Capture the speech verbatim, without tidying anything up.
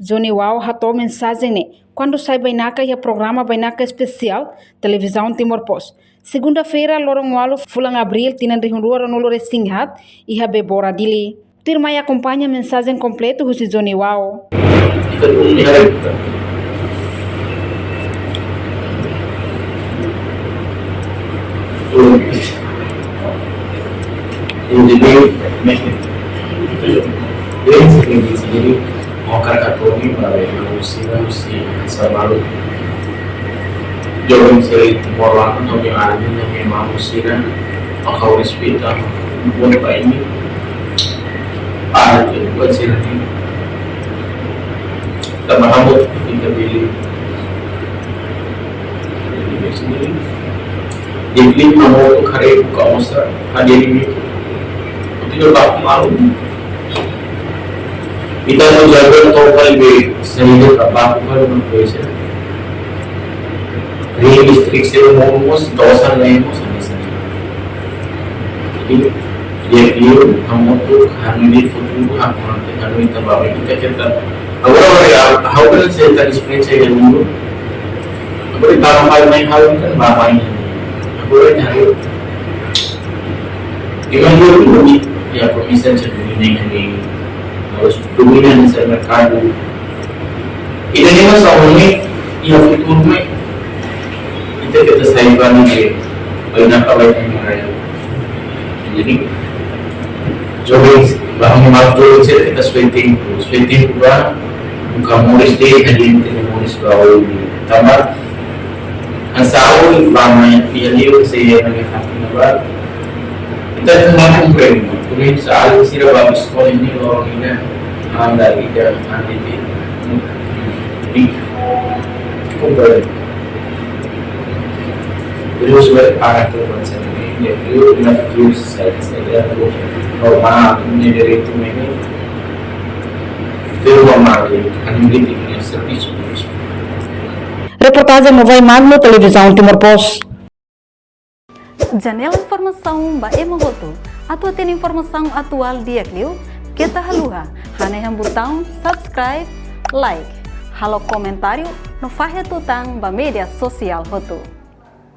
Johnny Wao hato'o mensajen ne'e kuandu sai bainaka iha programa Bainaka Espesiál Televizaun Timor Post, segunda-feira, loron ualu, fulan Abríl, tinan rihun rua ruanulu resin haat, iha Bebora, Dili. Tuirmai akompaña mensajen kompletu husi Johnny Wao. Jadi, hakarak hato'o ba maun sira, si sabalu. Joven sira Timor laran, no mi ani, no mi maun sira, ha'u respeita buat ba imi. Para tu buat sira-ne'e. Tanba ha'u ita bele. Jadi, di klip na moto kare buka osa, hadirin itu. Tidak baku malu. Ita no jaga to kali be, sehingga ka baku kali no be se. Ri listrik se mo mo si tosan na mo sa ni sa. Jadi, dia dia, kamu tu, kami di foto tu, aku nanti kami tambah kita kita. Agora, agora ya, ha'u kan se ta experience ya dulu. Agora, tanba hal main hal kan ba main. Agora, nyari. Iman dulu dulu ni, ya, komisan sendiri ni, ni harus domina ni sa merkadu. Ida-ne'e mak sauni, iha futuru mai. Ita keta sai ba ni ke, bainaka bainaka. Jadi, joven, ba ha'u mak joven sira keta suai tempu, suai tempu ba, buka moris de'it, hadirin ita-nia moris ba oin. Tanba, hanesan ohin ba mai, iha liur se iha na fatin ba. Ita tenke komprende, tuir sa'e sira ba eskola ne'e loron ida, anda ida, anda ida. Di, komprende. Terus, para tu, macam ni, dia, dia, dia, dia, saya, saya, normal, ini dari itu, ini. Terus, normal, dia, kan, ini, ini, servisu, servisu. Reportajen Novai Magno, Televizaun Timor Post. Janela informasaun ba ema hotu. Atu hatene informasaun atuál di'ak liu, keta haluha hanehan butaun subscribe, like, halo komentáriu, no fahe tutan ba média sosiál hotu.